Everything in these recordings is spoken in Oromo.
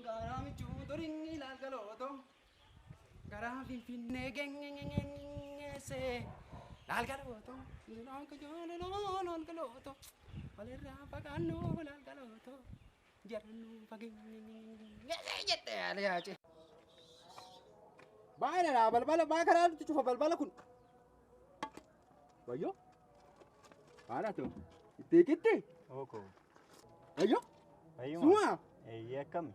Garaa michuu durii laalgalooto. Garaa Finfinnee gengengengengese. Laalgalooto. Laalgalooto. Walirraa fagaannu laalgalooto. Jarannu fageenyengengengese jette yaale yaace. Baay'ee balbala baa karaa nuti cufa balbala kun. Wayyoo. Haadha ta'u. Itti eegitti. Ooko. Wayyoo. Fayyuma. Suma. Eeyyee akkami?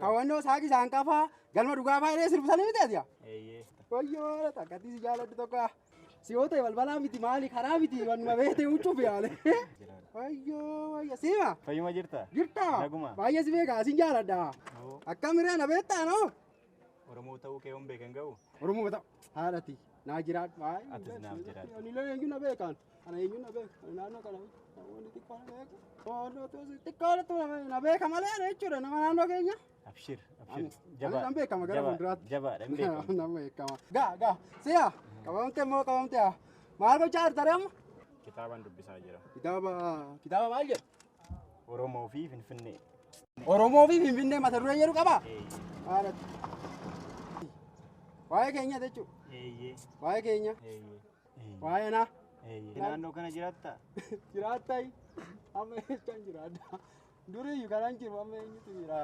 Hawwannoo saaqi isaan qafaa galma dhugaa fa'aa sirbisanii miti ati. Eeyyee. Wayyoo takkatti si jaaladhu tokko. Si yoo ta'e balbalaa miti maali karaa miti wanuma beekte huccuuf yaale. Wayyoo wayyo siima. Fayyuma jirta? Jirta. Naguma. Baay'ee si beeka asin jaaladha. Oo. Akkamiree na beektaa noo? Oromoo ta'uu kee yoon beekan ga'u? Oromoo ta'u haadhati naa jiraadhu. Atis naaf jiraadhu. Ani illee eenyu na beekan. Ana eenyu na beeka. Ani naannoo kana namoonni xiqqoo na beeku. Xiqqoo na beeka malee ana jechuudha nama naannoo keenya. Abshir. Ani Abshir. nan beekama gara fuulduraatti. Jabaadha hin beekamu. Nama beekama. Gaa gaa si'a qabamte immoo qabamte haa. Maal gochaa jirta ree amma? Kitaaban dubbisaa jira. Kitaaba kitaaba maal jedhu? Oromoo fi Finfinnee. Oromoo fi Finfinnee mata duree jedhu qabaa? Eeyyee. Haadhati. Waa'ee keenya jechuudha. Eeyyee. Waa'ee keenya. Eeyyee. Waa'ee naa. Eeyyee. Naannoo kana jiraattaa? Jiraattai. Amma eessaan jiraadha. Duriyyuu kanaan jiru amma eenyutu jira?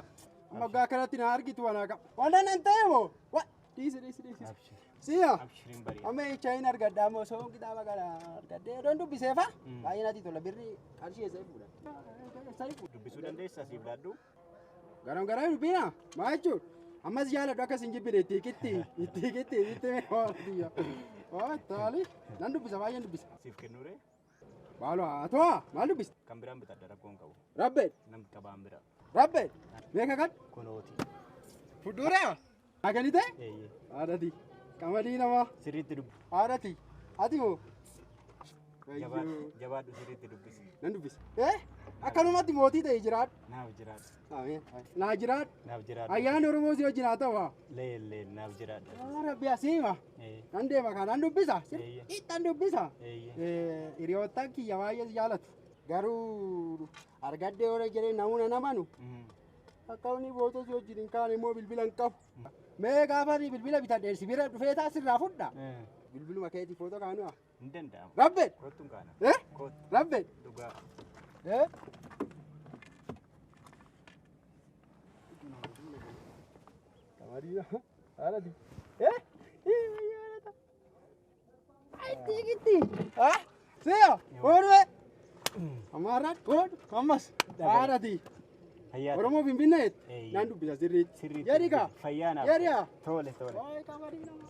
Amma waggaa akkanatti na argitu wanaa qaba. Wanta nan ta'e moo? Wa dhiisi dhiisi dhiisi. Abshir. Si'a. Abshir hin bari'a. Amma eessa hin argadha amma osoo kitaaba kana argadhee odoon dubbiseefa. Baay'ee natti tola birri qarshii eessa fuudha? Eessa fuudha? Dubbisuu dandeessaa siif laaddu? Garam garam dubbina maal jechuudha? Ammas jaaladhu akkas hin jibbine itti hiqitti itti hiqitti itti mee waa taali nan dubbisa baay'een dubbisa. Siif kennuuree? Maaloo haa to'a maal dubbista? Kan biraan bitadha rakkoon qabu. Rabbee Nam qabaan bira. rabbee meeqa kan? Kunooti. Fuduraa? Akkanni ta'e? Eeyyee. Haadhati qamadii namaa Sirriitti dubbi. haadhati ati moo? Jabaadhu jabaadhu sirriitti dubbisi. Nan dubbisa. Akkanumatti mootii ta'e jiraadhu. Naaf jiraadhu. Ameen. Naa jiraadhu. Naaf jiraadhu. Ayyaanni Oromoo si wajjin haa ta'u haa. Leel leel naaf jiraadhu. Yaa Rabbi asiima. Eeyyee. Nan deema kan nan dubbisa. Eeyyee. Sirriitti dubbisa. Eeyyee. Hiriyoottan kiyya baay'ee si jaalatu. Garuu argadhee yoo jedhee namoota na amanu. Akka inni bootoo si wajjin hin kaane immoo bilbila hin qabu. Mee gaafa ani bilbila bitadhee si bira dhufee taa sirraa fudha. Bilbiluma keetii footoo kaanu haa. Hin danda'amu. Rabbe! Kottu hin kaana. Kottu. Rabbe! Dhugaa. Qamadii haadhati. Itti itti. Si'a! Ooluu! Amaarraan oolu ammas haadhati. Fayyaa. Oromoo Finfinnee Eeyyee. nan dubbisa sirriitti. Sirriitti. Jedhi kaa. Fayyaa naaf. Jedhi kaa. Tole tole. Waa'ee qamadii namaa.